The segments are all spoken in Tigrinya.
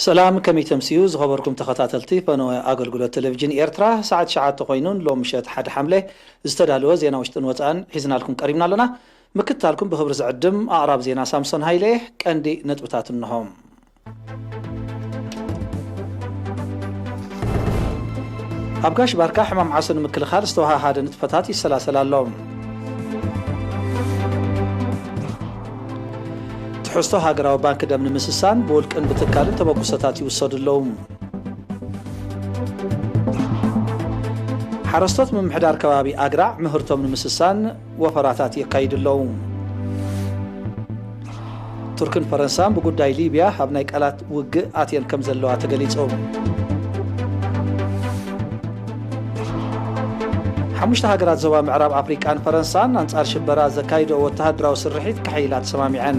ሰላም፣ ከመይ ተምስዩ ዝኸበርኩም ተኸታተልቲ ፈነወ ኣገልግሎት ቴሌቪዥን ኤርትራ? ሰዓት ትሽዓተ ኮይኑን ሎም ምሸት ሓደ ሓምለ ዝተዳለወ ዜና ውሽጥን ወጻእን ሒዝናልኩም ቀሪብና ኣለና። ምክትታልኩም ብኽብሪ ዝዕድም ኣቕራብ ዜና ሳምሶን ሃይለ። ቀንዲ ነጥብታት እንሆ። ኣብ ጋሽ ባርካ ሕማም ዓሶ ንምክልኻል ዝተወሃሃደ ንጥፈታት ይሰላሰል ኣሎ። ትሕዝቶ ሃገራዊ ባንክ ደም ንምስሳን ብውልቅን ብትካልን ተበግሶታት ይውሰዱ ኣለዉ። ሓረስቶት ምምሕዳር ከባቢ ኣግራዕ ምህርቶም ንምስሳን ወፈራታት የካይዱ ኣለዉ። ቱርክን ፈረንሳን ብጉዳይ ሊብያ ኣብ ናይ ቃላት ውግእ ኣትየን ከም ዘለዋ ተገሊጹ። ሓሙሽተ ሃገራት ዞባ ምዕራብ ኣፍሪቃን ፈረንሳን ኣንጻር ሽበራ ዘካይዶ ወተሃደራዊ ስርሒት ከሐይላ ተሰማሚዐን።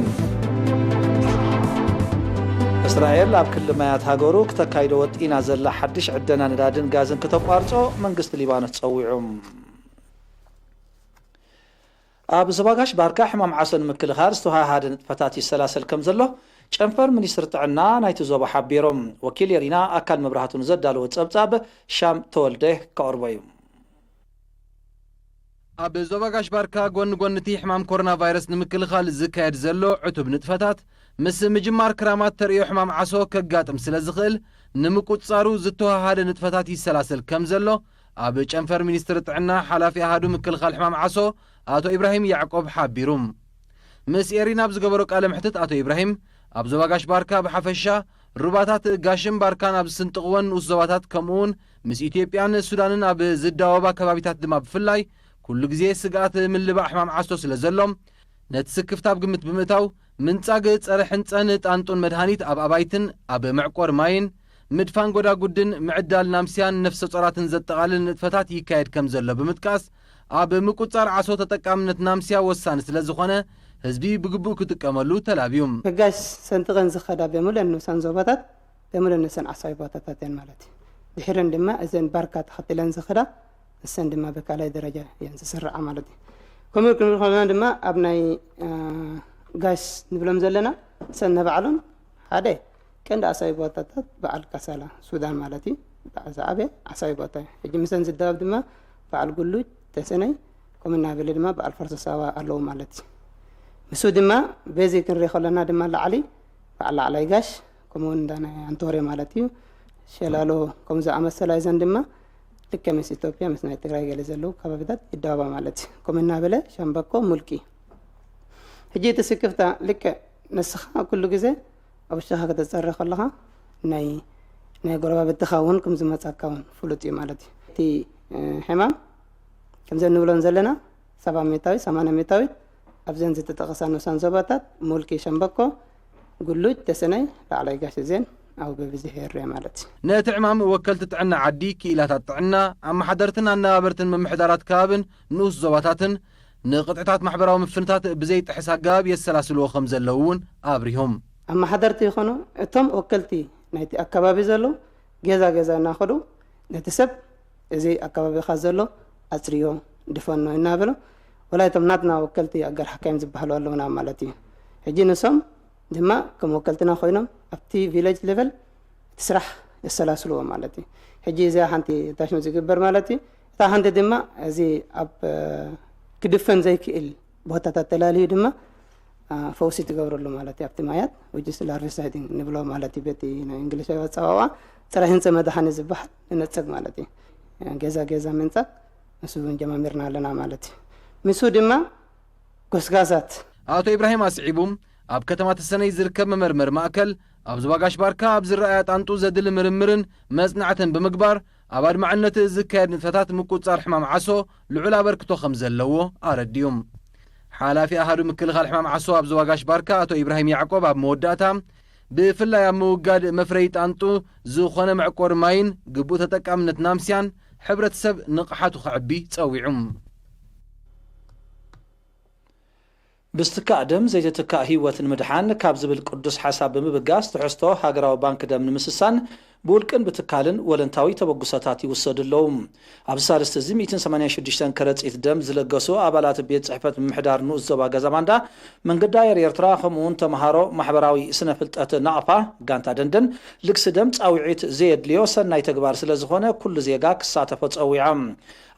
እስራኤል ኣብ ክሊ ማያት ሃገሩ ክተካይዶ ወጢና ዘላ ሓድሽ ዕደና ነዳድን ጋዝን ክተቋርጾ መንግስቲ ሊባኖስ ጸዊዑ። ኣብ ዞባ ጋሽ ባርካ ሕማም ዓሶ ንምክልኻል ዝተወሃሃደ ንጥፈታት ይሰላሰል ከም ዘሎ ጨንፈር ሚኒስትሪ ጥዕና ናይቲ ዞባ ሓቢሮም። ወኪል የሪና ኣካል መብራህቱ ንዘዳለዎ ጸብጻብ ሻም ተወልደ ከቕርቦ እዩ። ኣብ ዞባ ጋሽ ባርካ ጎኒ ጎኒ እቲ ሕማም ኮሮና ቫይረስ ንምክልኻል ዝካየድ ዘሎ ዕቱብ ንጥፈታት፣ ምስ ምጅማር ክራማት ተርእዮ ሕማም ዓሶ ከጋጥም ስለ ዝኽእል፣ ንምቁጽጻሩ ዝተወሃሃደ ንጥፈታት ይሰላሰል ከም ዘሎ፣ ኣብ ጨንፈር ሚኒስትሪ ጥዕና ሓላፊ ኣሃዱ ምክልኻል ሕማም ዓሶ ኣቶ ኢብራሂም ያዕቆብ ሓቢሩ። ምስ ኤሪና ኣብ ዝገበሮ ቃለ መሕትት ኣቶ ኢብራሂም፣ ኣብ ዞባ ጋሽ ባርካ ብሓፈሻ፣ ሩባታት ጋሽን ባርካን ኣብ ዝስንጥቕወን ንኡስ ዞባታት፣ ከምኡውን ምስ ኢትዮጵያን ሱዳንን ኣብ ዝዳወባ ከባቢታት ድማ ብፍላይ፣ ኩሉ ግዜ ስግኣት ምልባዕ ሕማም ዓሶ ስለ ዘሎ፣ ነቲ ስክፍታ ኣብ ግምት ብምእታው፣ ምንጻግ ጸረ ሕንጸን ጣንጡን መድሃኒት ኣብ ኣባይትን ኣብ መዕቆር ማይን፣ ምድፋን ጎዳጉድን ምዕዳል ናምስያን ነፍሰ ጾራትን ዘጠቓልል ንጥፈታት ይካየድ ከም ዘሎ ብምጥቃስ፣ ኣብ ምቁጽጻር ዓሶ ተጠቃምነት ናምስያ ወሳኒ ስለ ዝኾነ፣ ህዝቢ ብግቡእ ክጥቀመሉ ተላብዩ። ህጋሽ ሰንጥቀን ዝኸዳ በሙለን ንኡሳን ዞባታት፣ በሙለን ንኡሰን ዓሳቢ ቦታታት እየን ማለት እዩ። ድሕረን ድማ እዘን ባርካ ተኸትለን ዝኸዳ፣ እሰን ድማ ብካልኣይ ደረጃ እየን ዝስርዓ ማለት እዩ። ከምኡ ክንብል ከለና ድማ ኣብ ናይ፣ አ፣ ጋሽ ንብሎም ዘለና፣ እሰን ነባዕሎም ሓደ ቀንዲ ዓሳቢ ቦታታት በዓል ካሳላ ሱዳን ማለት እዩ። በዓል ዝዓበየ ዓሳቢ ቦታ እዩ። ሕጂ ምሰን ዝዳወብ ድማ በዓል ጉሉጅ፣ ተሰነይ፣ ከምኡ እናበለ ድማ በዓል ፈርሶ ሳዋ ኣለዉ ማለት እዩ። ምስ ድማ በዚ ክንሪኢ ከለና ድማ ላዕሊ በዓል ላዕላይ ጋሽ፣ ከምኡ እውን እንዳ ናይ ኣንቶርዮ ማለት እዩ። ሸላሎ ከም ዝኣመሰላ እዘን ድማ ልክዕ ምስ ኢትዮጵያ ምስ ናይ ትግራይ ገለ ዘለዉ ከባቢታት ይዳወባ ማለት እዩ። ከምኡ እናበለ ሸምበቆ፣ ሙልቂ። ሕጂ እቲ ስክፍታ ልክዕ ንስኻ ኩሉ ግዜ ኣብ ውሽጥኻ ከተጸሪ ከለኻ ናይ፣ ናይ ጎረባብትኻ እውን ከም ዝመጻካ እውን ፍሉጥ እዩ ማለት እዩ። እቲ፣ እ፣ ሕማም ከምዘን ንብሎን ዘለና ሰባ ሚእታዊት፣ ሰማንያ ሚእታዊት ኣብዘን ዝተጠቐሳ ንኡሳን ዞባታት፣ ሙልቂ፣ ሸምበቆ፣ ጉሉጅ፣ ተሰነይ፣ ላዕላይ ጋሽ እዜን ኣብኡ ብብዝሒ ይርአ ማለት እዩ። ነቲ ዕማም ወከልቲ ጥዕና ዓዲ፣ ክኢላታት ጥዕና፣ ኣመሓደርትን ኣነባበርትን ምምሕዳራት ከባብን ንኡስ ዞባታትን ንቅጥዕታት ማሕበራዊ ምፍንታት ብዘይጥሕስ ኣገባብ የሰላስልዎ ከም ዘለዉ እውን ኣብሪሆም። ኣመሓደርቲ ይኾኑ እቶም ወከልቲ ናይቲ ኣከባቢ ዘለዉ ገዛ ገዛ እናኸዱ ነቲ ሰብ እዚ ኣከባቢኻ ዘሎ ኣጽርዮ፣ ድፈኖ እናበሉ፣ ወላ እቶም ናትና ወከልቲ ኣጋር ሓካይም ዝበሃሉ ኣለውና ማለት እዩ። ሕጂ ንሶም ድማ ከም ወከልትና ኮይኖም ኣብቲ ቪሌጅ ሌቨል እቲ ስራሕ የሰላስልዎ ማለት እዩ። ሕጂ እዚኣ ሓንቲ ታሽኖ ዝግበር ማለት እዩ። እታ ሓንቲ ድማ እዚ ኣብ፣ እ፣ ክድፈን ዘይክእል ቦታታት ተላልዩ ድማ፣ አ፣ ፈውሲ ትገብረሉ ማለት እዩ። ኣብቲ ማያት፣ which is larvicide ንብሎ ማለት እዩ በቲ ናይ እንግሊዛዊ ኣጸዋውዓ፣ ጸረ ህንጸ መድሃኒ ዝበሃል ንነጽግ ማለት እዩ። ገዛ ገዛ ምንጻግ፣ ንሱ እውን ጀማሚርና ኣለና ማለት እዩ። ምስኡ ድማ ጎስጋሳት። ኣቶ ኢብራሂም ኣስዒቡ፣ ኣብ ከተማ ተሰነይ ዝርከብ መመርመሪ ማእከል፣ ኣብ ዞባ ጋሽ ባርካ ኣብ ዝረኣያ ጣንጡ ዘድሊ ምርምርን መጽናዕትን ብምግባር፣ ኣብ ኣድማዕነት ዝካየድ ንጥፈታት ምቁጽጻር ሕማም ዓሶ ልዑል ኣበርክቶ ከም ዘለዎ ኣረዲኡ። ሓላፊ ኣሃዱ ምክልኻል ሕማም ዓሶ ኣብ ዞባ ጋሽ ባርካ ኣቶ ኢብራሂም ያዕቆብ ኣብ መወዳእታ፣ ብፍላይ ኣብ ምውጋድ መፍረዪ ጣንጡ ዝኾነ መዕቆሪ ማይን ግቡእ ተጠቃምነት ናምስያን ሕብረተሰብ ንቕሓቱ ከዕቢ ጸዊዑ። ብዝትካእ ደም ዘይትትካእ ህይወት ንምድሓን ካብ ዝብል ቅዱስ ሓሳብ ብምብጋስ፣ ትሕዝቶ ሃገራዊ ባንክ ደም ንምስሳን ብውልቅን ብትካልን ወለንታዊ ተበግሶታት ይውሰዱ ኣለዉ። ኣብዚ ሳልስቲ እዚ ሚእትን ሰማንያን ሽዱሽተን ከረጺት ደም ዝለገሱ ኣባላት ቤት ጽሕፈት ምምሕዳር ንኡስ ዞባ ገዛ ማንዳ፣ መንገዲ ኣየር ኤርትራ፣ ከምኡውን ተምሃሮ ማሕበራዊ ስነ ፍልጠት ናቕፋ፣ ጋንታ ደንደን፣ ልግሲ ደም ጻውዒት ዘየድልዮ ሰናይ ተግባር ስለ ዝኾነ ኩሉ ዜጋ ክሳተፎ ጸዊዖም።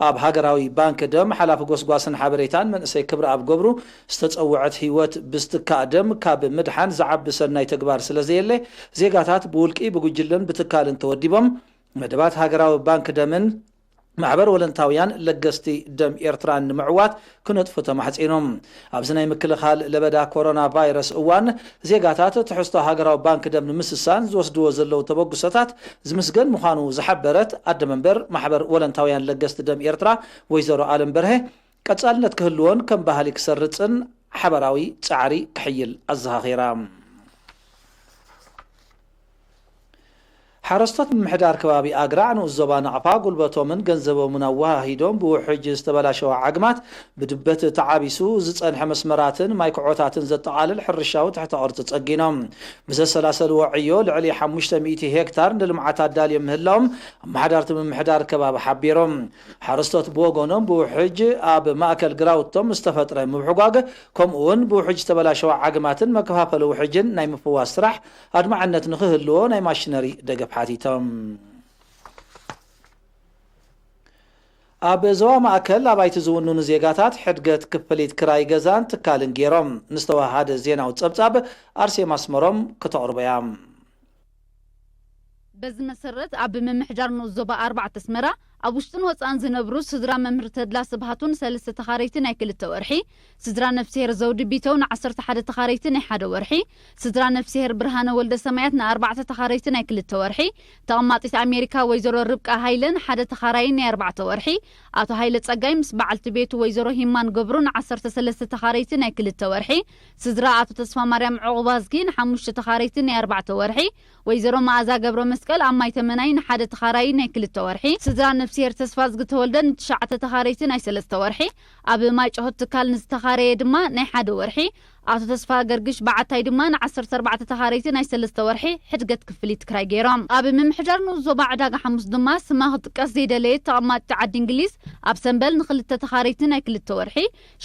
ኣብ ሃገራዊ ባንክ ደም ሓላፊ ጎስጓስን ሓበሬታን መንእሰይ ክብረኣብ ገብሩ ዝተጸውዐት ህይወት ብዝትካእ ደም ካብ ምድሓን ዝዓቢ ሰናይ ተግባር ስለ ዘየለ፣ ዜጋታት ብውልቂ፣ ብጉጅለን ብትካልን ተወዲቦም መደባት ሃገራዊ ባንክ ደምን ማሕበር ወለንታውያን ለገስቲ ደም ኤርትራን ንምዕዋት ክነጥፉ ተማሕጺኖም። ኣብዚ ናይ ምክልኻል ለበዳ ኮሮና ቫይረስ እዋን፣ ዜጋታት ትሕዝቶ ሃገራዊ ባንክ ደም ንምስሳን ዝወስድዎ ዘለዉ ተበግሶታት ዝምስገን ምዃኑ ዝሓበረት ኣደ መንበር ማሕበር ወለንታውያን ለገስቲ ደም ኤርትራ ወይዘሮ ኣለም በርሀ፣ ቀጻልነት ክህልዎን ከም ባህሊ ክሰርጽን ሓባራዊ ጻዕሪ ክሕይል ኣዘኻኺራ። ሓረስቶት ምምሕዳር ከባቢ ኣግራዕ ንኡስ ዞባ ናቕፋ ጉልበቶምን ገንዘቦምን ኣወሃሂዶም ብውሕጅ ዝተበላሸዋ ዓግማት፣ ብድበት ተዓቢሱ ዝጸንሐ መስመራትን ማይ ክዖታትን ዘጠቓልል ሕርሻዊ ትሕተ ቅርጺ ጸጊኖም ብዘሰላሰልዎ ዕዮ ልዕሊ ሓሙሽተ ሚእቲ ሄክታር ንልምዓት ኣዳልዮም ምህላዎም ኣመሓዳርቲ ምምሕዳር ከባቢ ሓቢሮም። ሓረስቶት ብወገኖም ብውሕጅ ኣብ ማእከል ግራውቶም ዝተፈጥረ ምብሕጓግ ከምኡውን ብውሕጅ ዝተበላሸዋ ዓግማትን መከፋፈሊ ውሕጅን ናይ ምፍዋስ ስራሕ ኣድማዕነት ንኽህልዎ ናይ ማሽነሪ ደገፍ ሓቲቶም። ኣብ ዞባ ማእከል ኣባይቲ ዝውንኑ ዜጋታት ሕድገት ክፍሊት ክራይ ገዛን ትካልን ገይሮም ንዝተወሃደ ዜናዊ ጸብጻብ ኣርሴማ ኣስመሮም ክተቕርቦ እያ። በዚ መሰረት ኣብ ምምሕዳር ንኡስ ዞባ ኣርባዕተ ኣስመራ ኣብ ውሽጥን ወጻእን ዝነብሩ ስድራ መምህር ተድላ ስብሃቱ ንሰለስተ ተኻረይቲ ናይ ክልተ ወርሒ፣ ስድራ ነፍስሄር ዘውዲ ቢተው ንዓሰርተ ሓደ ተኻረይቲ ናይ ሓደ ወርሒ፣ ስድራ ነፍስሄር ብርሃነ ወልደ ሰማያት ንኣርባዕተ ተኻረይቲ ናይ ክልተ ወርሒ፣ ተቐማጢት ኣሜሪካ ወይዘሮ ርብቃ ሃይለ ንሓደ ተኻራይ ናይ ኣርባዕተ ወርሒ፣ ኣቶ ሃይለ ጸጋይ ምስ በዓልቲ ቤቱ ወይዘሮ ሂማን ገብሩ ንዓሰርተ ሰለስተ ተኻረይቲ ናይ ክልተ ወርሒ፣ ስድራ ኣቶ ተስፋ ማርያም ዕቑባዝጊ ንሓሙሽተ ተኻረይቲ ናይ ኣርባዕተ ወርሒ፣ ወይዘሮ መኣዛ ገብረ መስቀል ኣብ ማይ ተመናይ ንሓደ ተኻራይ ናይ ክልተ ወርሒ፣ ስድራ ነፍስሄር ተስፋዝጊ ተወልደ ንትሽዓተ ተኻረይቲ ናይ ሰለስተ ወርሒ፣ ኣብ ማይ ጨሆት ትካል ንዝተኻረየ ድማ ናይ ሓደ ወርሒ፣ ኣቶ ተስፋ ገርግሽ በዓታይ ድማ ንዓሰርተ ኣርባዕተ ተኻረይቲ ናይ ሰለስተ ወርሒ ሕድገት ክፍሊት ክራይ ገይሮም። ኣብ ምምሕዳር ንኡስ ዞባ ዕዳጋ ሓሙስ ድማ ስማ ክጥቀስ ዘይደለየት ተቐማጢት ዓዲ እንግሊዝ ኣብ ሰምበል ንክልተ ተኻረይቲ ናይ ክልተ ወርሒ፣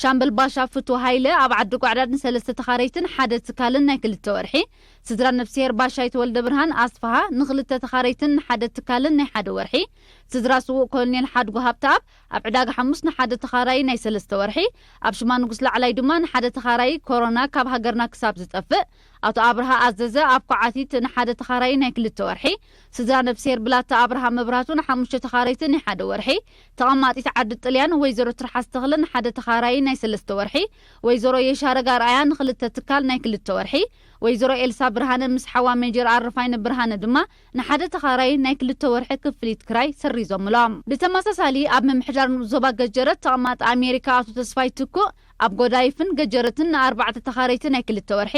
ሻምበል ባሻ ፍቱ ሃይለ ኣብ ዓዲ ጓዕዳድ ንሰለስተ ተኻረይትን ሓደ ትካልን ናይ ክልተ ወርሒ፣ ስድራ ነፍስሄር ባሻይ ተወልደ ብርሃን ኣስፍሃ ንክልተ ተኻረይትን ንሓደ ትካልን ናይ ሓደ ወርሒ፣ ስድራ ስዉእ ኮሎኔል ሓድጉ ሃብተኣብ ኣብ ዕዳጋ ሓሙስ ንሓደ ተኻራይ ናይ ሰለስተ ወርሒ፣ ኣብ ሽማ ንጉስ ላዕላይ ድማ ንሓደ ተኻራይ ኮሮና ካብ ሃገርና ክሳብ ዝጠፍእ፣ ኣቶ ኣብርሃ ኣዘዘ ኣብ ኳዓቲት ንሓደ ተኻራይ ናይ ክልተ ወርሒ፣ ስድራ ነፍስሄር ብላታ ኣብርሃ መብራህቱ ንሓሙሽተ ተኻረይቲ ናይ ሓደ ወርሒ፣ ተቐማጢት ዓዲ ጥልያን ወይዘሮ ትርሓስ ተኽለ ንሓደ ተኻራይ ናይ ሰለስተ ወርሒ፣ ወይዘሮ የሻረግ ኣርኣያ ንክልተ ትካል ናይ ክልተ ወርሒ፣ ወይዘሮ ኤልሳ ብርሃነ ምስ ሓዋ ሜጀር ኣረፋይነ ብርሃነ ድማ ንሓደ ተኻራይ ናይ ክልተ ወርሒ ክፍሊት ክራይ ሰሪዞምሎም። ብተመሳሳሊ ኣብ ምምሕዳር ንኡስ ዞባ ገጀረት ተቐማጢ ኣሜሪካ ኣቶ ተስፋይ ትኩእ ኣብ ጎዳይፍን ገጀረትን ንኣርባዕተ ተኻረይቲ ናይ ክልተ ወርሒ፣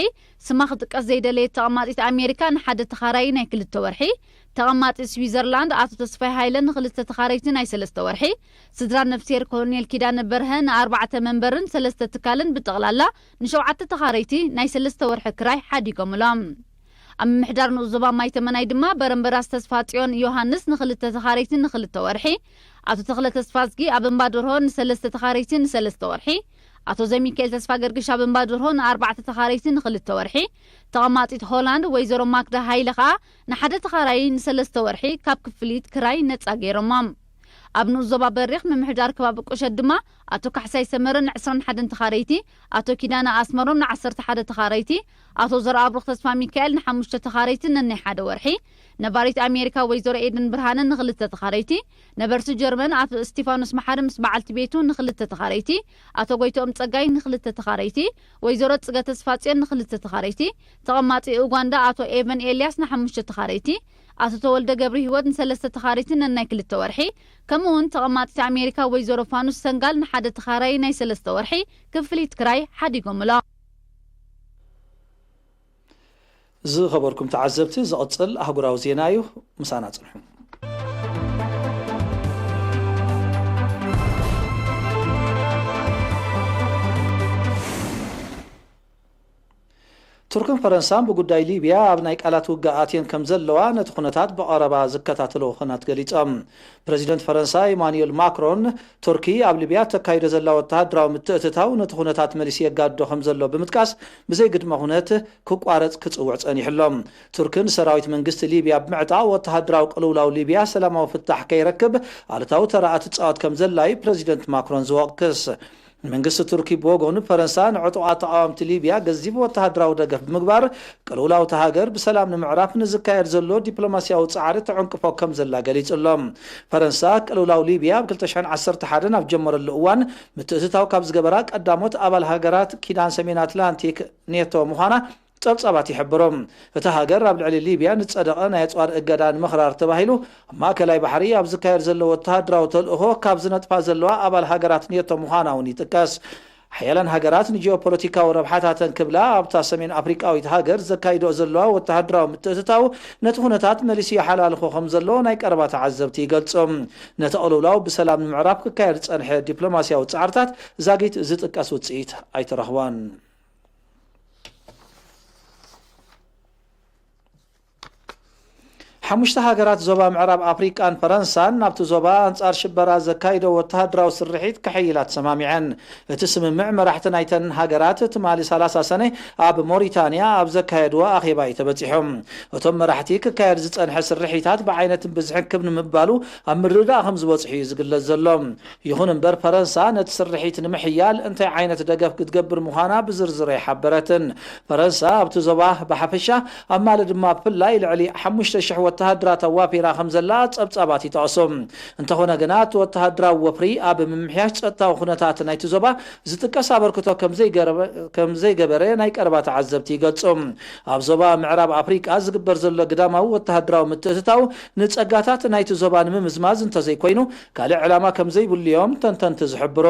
ስማ ክጥቀስ ዘይደለየት ተቐማጢት ኣሜሪካ ንሓደ ተኻራይ ናይ ክልተ ወርሒ፣ ተቐማጢ ስዊዘርላንድ ኣቶ ተስፋይ ሃይለ ንክልተ ተኻረይቲ ናይ ሰለስተ ወርሒ፣ ስድራ ነፍስሄር ኮሎኔል ኪዳነ በርሀ ንኣርባዕተ መንበርን ሰለስተ ትካልን ብጠቕላላ ንሸውዓተ ተኻረይቲ ናይ ሰለስተ ወርሒ ክራይ ሓዲጎምሎም። ኣብ ምምሕዳር ንኡስ ዞባ ማይ ተመናይ ድማ በረምበራስ ተስፋ ጽዮን ዮሃንስ ንክልተ ተኻረይቲ ንክልተ ወርሒ፣ ኣቶ ተኽለ ተስፋዝጊ ኣብ እምባ ደርሆ ንሰለስተ ተኻረይቲ ንሰለስተ ወርሒ፣ ኣቶ ዘሚካኤል ተስፋ ገርግሽ ኣብ እምባ ደርሆ ንኣርባዕተ ተኻረይቲ ንክልተ ወርሒ፣ ተቐማጢት ሆላንድ ወይዘሮ ማክዳ ሃይለ ከኣ ንሓደ ተኻራይ ንሰለስተ ወርሒ ካብ ክፍሊት ክራይ ነጻ ገይሮሞም። ኣብ ንኡስ ዞባ በሪኽ ምምሕዳር ከባቢ ቁሸት ድማ ኣቶ ካሕሳይ ሰመረ ን ዕስራን ሓደን ተኻረይቲ፣ ኣቶ ኪዳነ ኣስመሮም ን ዓሰርተ ሓደ ተኻረይቲ፣ ኣቶ ዘርኣብሩኽ ተስፋ ሚካኤል ንሓሙሽተ ተኻረይቲ ነናይ ሓደ ወርሒ፣ ነባሪት ኣሜሪካ ወይዘሮ ኤደን ብርሃነ ንክልተ ተኻረይቲ፣ ነበርቲ ጀርመን ኣቶ እስቲፋኖስ መሓሪ ምስ በዓልቲ ቤቱ ንክልተ ተኻረይቲ፣ ኣቶ ጎይትኦም ጸጋይ ንክልተ ተኻረይቲ፣ ወይዘሮ ጽገ ተስፋጽዮን ንክልተ ተኻረይቲ፣ ተቐማጢ ኡጋንዳ ኣቶ ኤቨን ኤልያስ ንሓሙሽተ ተኻረይቲ፣ ኣቶ ተወልደ ገብረ ህይወት ንሰለስተ ተኻረይቲ ነናይ ክልተ ወርሒ፣ ከምኡ እውን ተቐማጢት ኣሜሪካ ወይዘሮ ፋኑስ ሰንጋል ንሓደ ተኻራይ ናይ ሰለስተ ወርሒ ክፍሊት ክራይ ሓዲጎምሎም። ዝኸበርኩም ተዓዘብቲ፣ ዝቕጽል ኣህጉራዊ ዜና እዩ። ምሳና ጽንሑ። ቱርክን ፈረንሳን ብጉዳይ ሊብያ ኣብ ናይ ቃላት ውግእ ኣትየን ከም ዘለዋ ነቲ ኩነታት ብቐረባ ዝከታተሉ ወገናት ገሊጾም። ፕረዚደንት ፈረንሳ ኢማኑኤል ማክሮን፣ ቱርኪ ኣብ ሊብያ ተካይዶ ዘላ ወተሃደራዊ ምትእትታው ነቲ ኩነታት መሊሱ የጋድዶ ከም ዘሎ ብምጥቃስ፣ ብዘይ ግድመ ኩነት ክቋረጽ ክጽውዕ ጸኒሑ ኣሎ። ቱርኪ ንሰራዊት መንግስቲ ሊብያ ብምዕጣቕ ወተሃደራዊ ቅልውላው ሊብያ ሰላማዊ ፍታሕ ከይረክብ ኣሉታዊ ተራ ትጻወት ከም ዘላ እዩ ፕረዚደንት ማክሮን ዝወቅስ። መንግስቲ ቱርኪ ብወገኑ፣ ፈረንሳ ንዕጡቓት ተቓወምቲ ሊብያ ገዚፍ ወተሃደራዊ ደገፍ ብምግባር፣ ቅልውላው እታ ሃገር ብሰላም ንምዕራፍ ንዝካየድ ዘሎ ዲፕሎማስያዊ ጻዕሪ ትዕንቅፎ ከም ዘላ ገሊጹ ኣሎ። ፈረንሳ፣ ቅልውላው ሊብያ ኣብ ክልተ ሽሕን ዓሰርተ ሓደን ኣብ ጀመረሉ እዋን፣ ምትእትታው ካብ ዝገበራ ቀዳሞት ኣባል ሃገራት ኪዳን ሰሜን ኣትላንቲክ ኔቶ ምዃና ጸብጻባት ይሕብሩ። እታ ሃገር ኣብ ልዕሊ ሊብያ ንጸደቐ ናይ ኣጽዋር እገዳ ንምኽራር ተባሂሉ ኣብ ማእከላይ ባሕሪ ኣብ ዝካየድ ዘሎ ወተሃደራዊ ተልእኾ ካብ ዝነጥፋ ዘለዋ ኣባል ሃገራት ኔቶ ምዃና እውን ይጥቀስ። ሓያላን ሃገራት ንጂኦፖለቲካዊ ረብሓታተን ክብላ ኣብታ ሰሜን ኣፍሪቃዊት ሃገር ዘካይድኦ ዘለዋ ወተሃደራዊ ምትእትታው ነቲ ኩነታት መሊሱ ይሓላልኾ ከም ዘሎ ናይ ቀረባ ተዓዘብቲ ይገልጹ። ነቲ ቅልውላው ብሰላም ንምዕራፍ ክካየድ ዝጸንሐ ዲፕሎማስያዊ ጻዕርታት ዛጊት ዝጥቀስ ውጽኢት ኣይተረኽቦን። ሓሙሽተ ሃገራት ዞባ ምዕራብ ኣፍሪቃን ፈረንሳን ናብቲ ዞባ ኣንጻር ሽበራ ዘካይዶ ወተሃደራዊ ስርሒት ከሐይላ ተሰማሚዐን። እቲ ስምምዕ መራሕቲ ናይተን ሃገራት ትማሊ ሰላሳ ሰነ ኣብ ሞሪታንያ ኣብ ዘካየድዎ ኣኼባ እዩ ተበጺሑ። እቶም መራሕቲ ክካየድ ዝጸንሐ ስርሒታት ብዓይነትን ብዝሕን ክብ ንምባሉ ኣብ ምርድዳእ ከም ዝበጽሑ እዩ ዝግለጽ ዘሎ። ይኹን እምበር፣ ፈረንሳ ነቲ ስርሒት ንምሕያል እንታይ ዓይነት ደገፍ ክትገብር ምዃና ብዝርዝር ኣይሓበረትን። ፈረንሳ ኣብቲ ዞባ ብሓፈሻ፣ ኣብ ማሊ ድማ ብፍላይ ልዕሊ ሓሙሽተ ሽሕ ወተሃደራት ኣዋፊራ ከም ዘላ ጸብጻባት ይጠቕሱ። እንተኾነ ግና፣ እቲ ወተሃደራዊ ወፍሪ ኣብ ምምሕያሽ ጸጥታዊ ኩነታት ናይቲ ዞባ ዝጥቀስ ኣበርክቶ ከም ዘይገረበ-፣ ከም ዘይገበረ ናይ ቀረባ ተዓዘብቲ ይገልጹ። ኣብ ዞባ ምዕራብ ኣፍሪቃ ዝግበር ዘሎ ግዳማዊ ወተሃደራዊ ምትእትታው ንጸጋታት ናይቲ ዞባ ንምምዝማዝ እንተዘይኮይኑ፣ ካልእ ዕላማ ከም ዘይብሉ እዮም ተንተንቲ ዝሕብሩ።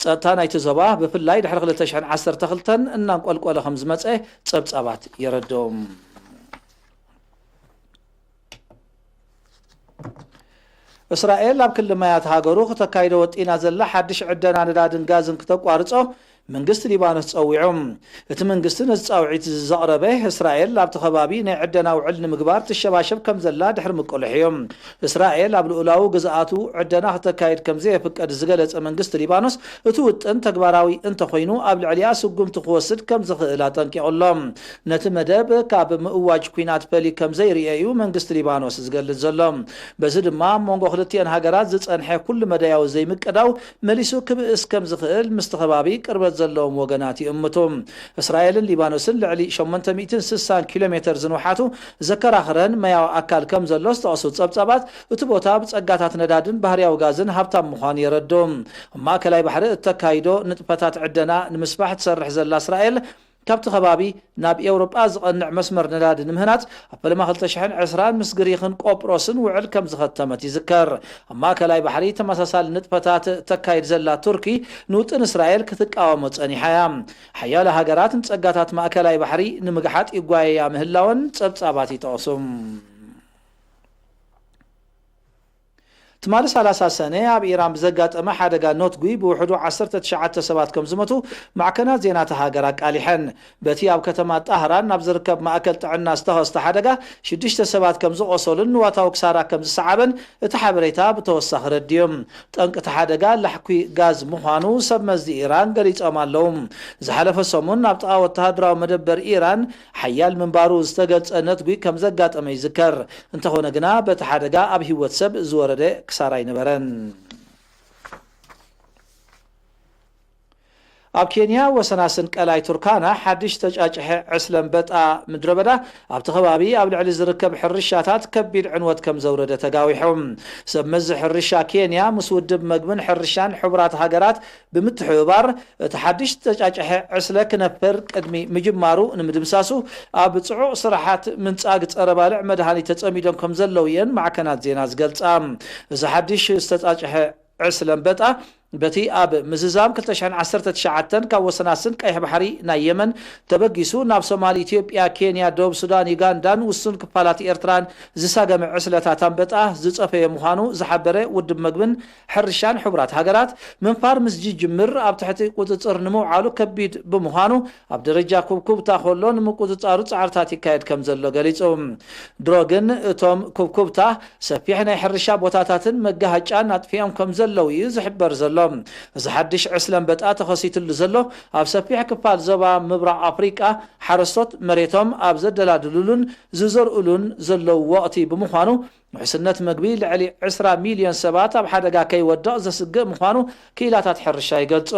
ጸጥታ ናይቲ ዞባ ብፍላይ ድሕሪ ክልተ ሽሕን ዓሰርተ ክልተን እናንቆልቆለ ከም ዝመጸ ጸብጻባት የረድኡ። እስራኤል ኣብ ክሊ ማያት ሃገሩ ክተካይዶ ወጢና ዘላ ሓድሽ ዕደና ነዳድን ጋዝን ክተቋርጾ መንግስቲ ሊባኖስ ጸዊዑ። እቲ መንግስቲ ነዚ ጻውዒት ዘቕረበ፣ እስራኤል ኣብቲ ከባቢ ናይ ዕደና ውዕል ንምግባር ትሸባሸብ ከም ዘላ ድሕሪ ምቅልሑ እዩ። እስራኤል ኣብ ልኡላዊ ግዝኣቱ ዕደና ክተካይድ ከም ዘየፍቀድ ዝገለጸ መንግስቲ ሊባኖስ፣ እቲ ውጥን ተግባራዊ እንተኾይኑ ኣብ ልዕሊኣ ስጉምቲ ክወስድ ከም ዝኽእል ኣጠንቂቑ ኣሎ። ነቲ መደብ ካብ ምእዋጅ ኲናት ፈሊ ከም ዘይርኤ እዩ መንግስቲ ሊባኖስ ዝገልጽ ዘሎ። በዚ ድማ ኣብ መንጎ ክልቲአን ሃገራት ዝጸንሐ ኩሉ መዳያዊ ዘይምቅዳው መሊሱ ክብእስ ከም ዝኽእል ምስቲ ከባቢ ቅርበት ዘለዎም ወገናት ይእምቱ። እስራኤልን ሊባኖስን ልዕሊ ሸሞንተ ሚእትን ስሳን ኪሎ ሜተር ዝንውሓቱ ዘከራኽረን ማያዊ ኣካል ከም ዘሎ ዝጠቕሱ ጸብጻባት፣ እቲ ቦታ ብጸጋታት ነዳድን ባህርያዊ ጋዝን ሃብታም ምዃኑ የረድኡ። ኣብ ማእከላይ ባሕሪ እተካይዶ ንጥፈታት ዕደና ንምስፋሕ ትሰርሕ ዘላ እስራኤል፣ ካብቲ ከባቢ ናብ ኤውሮጳ ዝቐንዕ መስመር ነዳዲ ንምህናጽ ኣብ ፈለማ ክልተ ሽሕን ዕስራን ምስ ግሪኽን ቆጵሮስን ውዕል ከም ዝኸተመት ይዝከር። ኣብ ማእከላይ ባሕሪ ተመሳሳሊ ንጥፈታት ተካይድ ዘላ ቱርኪ ንውጥን እስራኤል ክትቃወሞ ጸኒሓ እያ። ሓያሎ ሃገራት ንጸጋታት ማእከላይ ባሕሪ ንምግሓጥ ይጓየያ ምህላወን ጸብጻባት ይጠቕሱ። ትማሊ ሰላሳ ሰነ ኣብ ኢራን ብዘጋጠመ ሓደጋ ኖትጒ ብውሕዱ ዓሰርተ ትሽዓተ ሰባት ከም ዝሞቱ ማዕከናት ዜና እታ ሃገር ኣቃሊሐን። በቲ ኣብ ከተማ ጣህራን ናብ ዝርከብ ማእከል ጥዕና ዝተኸስተ ሓደጋ ሽዱሽተ ሰባት ከም ዝቖሰሉን ንዋታዊ ክሳራ ከም ዝሰዓበን እቲ ሓበሬታ ብተወሳኺ ረድዩ። ጠንቂ እቲ ሓደጋ ላሕኲ ጋዝ ምዃኑ ሰብ መዚ ኢራን ገሊጾም ኣለዉ። ዝሓለፈ ሰሙን ኣብ ጥቓ ወተሃደራዊ መደበር ኢራን ሓያል ምንባሩ ዝተገልጸ ነትጒ ከም ዘጋጠመ ይዝከር። እንተኾነ ግና፣ በቲ ሓደጋ ኣብ ህይወት ሰብ ዝወረደ ክሳራ ኣይነበረን። ኣብ ኬንያ ወሰናስን ቀላይ ቱርካና ሓድሽ ተጫጭሐ ዕስለ ኣንበጣ ምድረ በዳ ኣብቲ ከባቢ ኣብ ልዕሊ ዝርከብ ሕርሻታት ከቢድ ዕንወት ከም ዘውረደ ተጋዊሑ። ሰብ መዚ ሕርሻ ኬንያ ምስ ውድብ መግብን ሕርሻን ሕቡራት ሃገራት ብምትሕብባር፣ እቲ ሓድሽ ተጫጭሐ ዕስለ ክነፍር ቅድሚ ምጅማሩ ንምድምሳሱ ኣብ ጽዑቕ ስራሓት ምንጻግ ጸረ ባልዕ መድሃኒት ተጸሚዶም ከም ዘለዉ እየን ማዕከናት ዜና ዝገልጻ። እዚ ሓድሽ ዝተጫጭሐ ዕስለ ኣንበጣ በቲ ኣብ ምዝዛም ክልተ ሽሕን ዓሰርተ ትሽዓተን ካብ ወሰናስን ቀይሕ ባሕሪ ናይ የመን ተበጊሱ ናብ ሶማል፣ ኢትዮጵያ፣ ኬንያ፣ ደቡብ ሱዳን፣ ዩጋንዳን ውሱን ክፋላት ኤርትራን ዝሳገመ ዕስለታት ኣንበጣ ዝጸፈየ ምዃኑ ዝሓበረ ውድብ መግብን ሕርሻን ሕቡራት ሃገራት፣ ምንፋር ምስ ዝጅምር ኣብ ትሕቲ ቁጽጽር ንምውዓሉ ከቢድ ብምዃኑ፣ ኣብ ደረጃ ኩብኩብታ ከሎ ንምቁጽጻሩ ጻዕርታት ይካየድ ከም ዘሎ ገሊጹ። ድሮ ግን እቶም ኩብኩብታ ሰፊሕ ናይ ሕርሻ ቦታታትን መጋሃጫን ኣጥፊኦም ከም ዘለዉ እዩ ዝሕበር ዘሎ። እዚ ሓድሽ ዕስለ ኣንበጣ ተኸሲትሉ ዘሎ ኣብ ሰፊሕ ክፋል ዞባ ምብራቕ ኣፍሪቃ፣ ሓረስቶት መሬቶም ኣብ ዘደላድሉሉን ዝዘርእሉን ዘለዉ ወቕቲ ብምዃኑ፣ ውሕስነት መግቢ ልዕሊ ዕስራ ሚልዮን ሰባት ኣብ ሓደጋ ከይወድቕ ዘስግእ ምዃኑ ክኢላታት ሕርሻ ይገልጹ።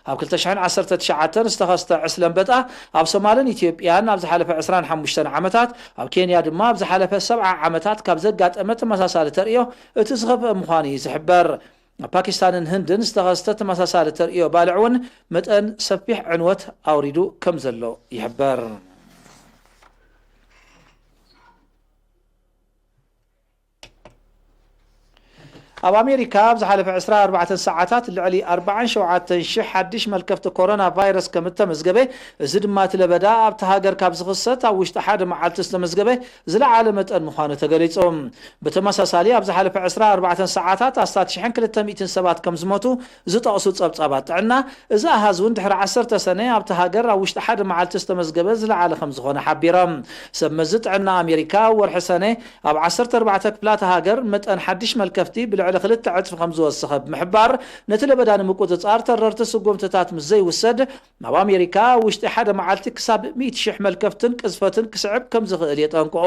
ኣብ ክልተ ሽሕን ዓሰርተ ትሽዓተን ዝተኸስተ ዕስለ ኣንበጣ ኣብ ሶማልን ኢትዮጵያን ኣብ ዝሓለፈ ዕስራን ሓሙሽተን ዓመታት፣ ኣብ ኬንያ ድማ ኣብ ዝሓለፈ ሰብዓ ዓመታት ካብ ዘጋጠመ ተመሳሳሊ ተርእዮ እቲ ዝኸፍአ ምዃኑ እዩ ዝሕበር። ኣብ ፓኪስታንን ህንድን ዝተኸስተ ተመሳሳሊ ተርእዮ ባልዕ እውን መጠን ሰፊሕ ዕንወት ኣውሪዱ ከም ዘሎ ይሕበር። ኣብ ኣሜሪካ ኣብ ዝሓለፈ ዕስራ ኣርባዕተ ሰዓታት ልዕሊ ኣርባዓን ሸውዓተን ሽሕ ሓድሽ መልከፍቲ ኮሮና ቫይረስ ከም እተመዝገበ፣ እዚ ድማ እቲ ለበዳ ኣብቲ ሃገር ካብ ዝኽሰት ኣብ ውሽጢ ሓደ መዓልቲ ዝተመዝገበ ዝለዓለ መጠን ምዃኑ ተገሊጹ። ብተመሳሳሊ ኣብ ዝሓለፈ ዕስራ ኣርባዕተ ሰዓታት ኣስታት ሽሕን ክልተ ሚእትን ሰባት ከም ዝሞቱ ዝጠቕሱ ጸብጻባት ጥዕና፣ እዚ ኣሃዝ እውን ድሕሪ ዓሰርተ ሰነ ኣብቲ ሃገር ኣብ ውሽጢ ሓደ መዓልቲ ዝተመዝገበ ዝለዓለ ከም ዝኾነ ሓቢሮም። ሰብ መዚ ጥዕና ኣሜሪካ ወርሒ ሰነ ኣብ ዓሰርተ ኣርባዕተ ክፍላተ ሃገር መጠን ሓድሽ መልከፍቲ ብልዕሊ ክልተ ዕጽፊ ከም ዝወሰኸ ብምሕባር፣ ነቲ ለበዳ ንምቁጽጻር ተረርቲ ስጉምትታት ምስ ዘይውሰድ፣ ናብ ኣሜሪካ ውሽጢ ሓደ መዓልቲ ክሳብ ሚእቲ ሽሕ መልከፍትን ቅዝፈትን ክስዕብ ከም ዝኽእል የጠንቅቑ።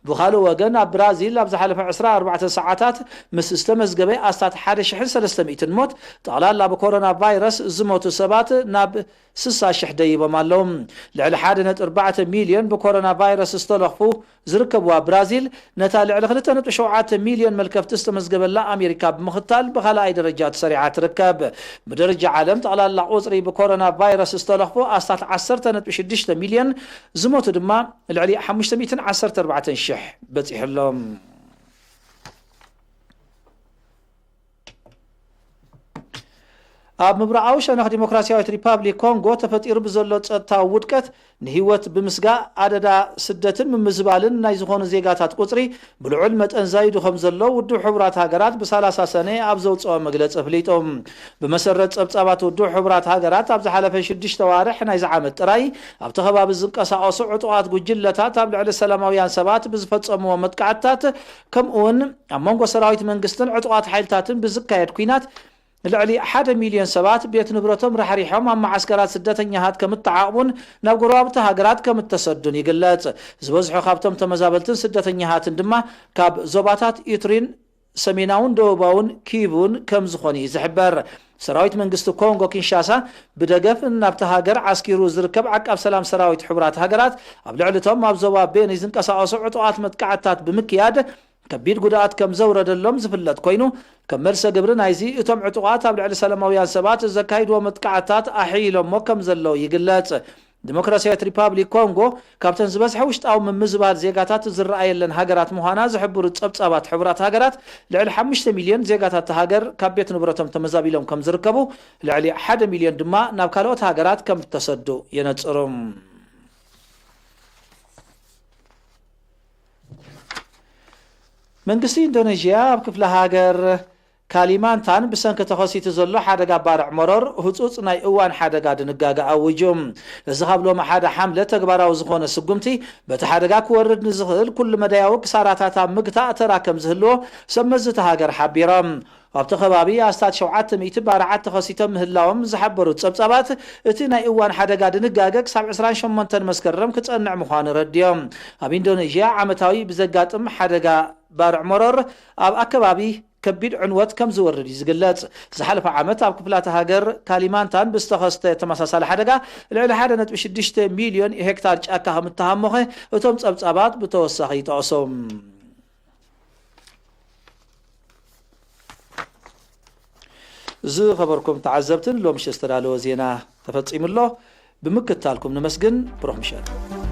ብኻልእ ወገን፣ ኣብ ብራዚል ኣብ ዝሓለፈ ዕስራ ኣርባዕተ ሰዓታት ምስ ዝተመዝገበ ኣስታት ሓደ ሽሕን ሰለስተ ሚእትን ሞት፣ ጠቕላላ ብኮሮና ቫይረስ ዝሞቱ ሰባት ናብ ስሳ ሽሕ ደይቦም ኣለዉ። ልዕሊ ሓደ ነጥቢ ኣርባዕተ ሚልዮን ብኮሮና ቫይረስ ዝተለኽፉ ዝርከብዋ ብራዚል፣ ነታ ልዕሊ ክልተ ነጥቢ ሸውዓተ ሚልዮን መልከፍቲ ዝተመዝገበላ ኣሜሪካ ብምኽታል ብኻልኣይ ደረጃ ተሰሪዓ ትርከብ። ብደረጃ ዓለም፣ ጠቕላላ ቁጽሪ ብኮሮና ቫይረስ ዝተለኽፉ ኣስታት ዓሰርተ ነጥቢ ሽዱሽተ ሚልዮን፣ ዝሞቱ ድማ ልዕሊ ሓሙሽተ ሚእትን ዓሰርተ ኣርባዕተን ሽሕ በጺሑ ኣሎ። ኣብ ምብራቓዊ ሸነኽ ዲሞክራሲያዊት ሪፓብሊክ ኮንጎ ተፈጢሩ ብዘሎ ጸጥታዊ ውድቀት፣ ንህይወት ብምስጋእ ኣደዳ ስደትን ምምዝባልን ናይ ዝኾኑ ዜጋታት ቁጽሪ ብልዑል መጠን ዛይዱ ከም ዘሎ ውድብ ሕቡራት ሃገራት ብሰላሳ ሰነ ኣብ ዘውጽኦ መግለጺ ኣፍሊጡ። ብመሰረት ጸብጻባት ውድብ ሕቡራት ሃገራት፣ ኣብ ዝሓለፈ ሽዱሽተ ዋርሕ ናይዚ ዓመት ጥራይ ኣብቲ ከባቢ ዝንቀሳቐሱ ዕጡቓት ጉጅለታት ኣብ ልዕሊ ሰላማውያን ሰባት ብዝፈጸምዎ መጥቃዕትታት፣ ከምኡውን ኣብ መንጎ ሰራዊት መንግስትን ዕጡቓት ሓይልታትን ብዝካየድ ኲናት ልዕሊ ሓደ ሚልዮን ሰባት ቤት ንብረቶም ራሕሪሖም ኣብ መዓስከራት ስደተኛታት ከም እተዓቕቡን ናብ ጎረባብቲ ሃገራት ከም እተሰዱን ይግለጽ። ዝበዝሑ ካብቶም ተመዛበልትን ስደተኛታትን ድማ ካብ ዞባታት ኢትሪን ሰሜናውን ደቡባውን ኪቡን ከም ዝኾኑ እዩ ዝሕበር። ሰራዊት መንግስቲ ኮንጎ ኪንሻሳ ብደገፍ ናብቲ ሃገር ዓስኪሩ ዝርከብ ዓቃብ ሰላም ሰራዊት ሕቡራት ሃገራት፣ ኣብ ልዕሊ እቶም ኣብ ዞባ ቤኒ ዝንቀሳቐሱ ዕጡቓት መጥቃዕትታት ብምክያድ ከቢድ ጉድኣት ከም ዘውረደሎም ዝፍለጥ ኮይኑ፣ ከም መልሰ ግብሪ ናይዚ፣ እቶም ዕጡቓት ኣብ ልዕሊ ሰላማውያን ሰባት ዘካይድዎ መጥቃዕትታት ኣሕይሎሞ ከም ዘለዉ ይግለጽ። ዲሞክራሲያዊት ሪፓብሊክ ኮንጎ ካብተን ዝበዝሐ ውሽጣዊ ምምዝባል ዜጋታት ዝረኣየለን ሃገራት ምዃና ዝሕብሩ ጸብጻባት ሕቡራት ሃገራት፣ ልዕሊ ሓሙሽተ ሚልዮን ዜጋታት እታ ሃገር ካብ ቤት ንብረቶም ተመዛቢሎም ከም ዝርከቡ፣ ልዕሊ ሓደ ሚልዮን ድማ ናብ ካልኦት ሃገራት ከም እተሰዱ የነጽሩ። መንግስቲ ኢንዶኔዥያ ኣብ ክፍለ ሃገር ካሊማንታን ብሰንኪ ተኸሲቱ ዘሎ ሓደጋ ባርዕ መሮር ህጹጽ ናይ እዋን ሓደጋ ድንጋገ ኣዊጁ። እዚ ካብ ሎሚ ሓደ ሓምለ ተግባራዊ ዝኾነ ስጉምቲ፣ በቲ ሓደጋ ክወርድ ንዝኽእል ኩሉ መዳያዊ ክሳራታት ኣብ ምግታእ ተራ ከም ዝህልዎ ሰብ መዚ እታ ሃገር ሓቢሮም። ኣብቲ ከባቢ ኣስታት ሸውዓተ ሚእቲ ባርዓት ተኸሲቶም ምህላዎም ዝሓበሩ ጸብጻባት፣ እቲ ናይ እዋን ሓደጋ ድንጋገ ክሳብ ዕስራን ሸሞንተን መስከረም ክጸንዕ ምዃኑ ረድዮም። ኣብ ኢንዶኔዥያ ዓመታዊ ብዘጋጥም ሓደጋ ባርዕ መሮር ኣብ ኣከባቢ ከቢድ ዕንወት ከም ዝወርድ እዩ ዝግለጽ። ዝሓለፈ ዓመት ኣብ ክፍላተ ሃገር ካሊማንታን ብዝተኸስተ ተመሳሳሊ ሓደጋ ልዕሊ ሓደ ነጥቢ ሽዱሽተ ሚልዮን ሄክታር ጫካ ከም እተሃሞኸ እቶም ጸብጻባት ብተወሳኺ ይጠቕሱ። ዝኸበርኩም ተዓዘብትን ሎምሽ ዝተዳለወ ዜና ተፈጺሙ ኣሎ። ብምክታልኩም ነመስግን። ብሩኽ ምሸት።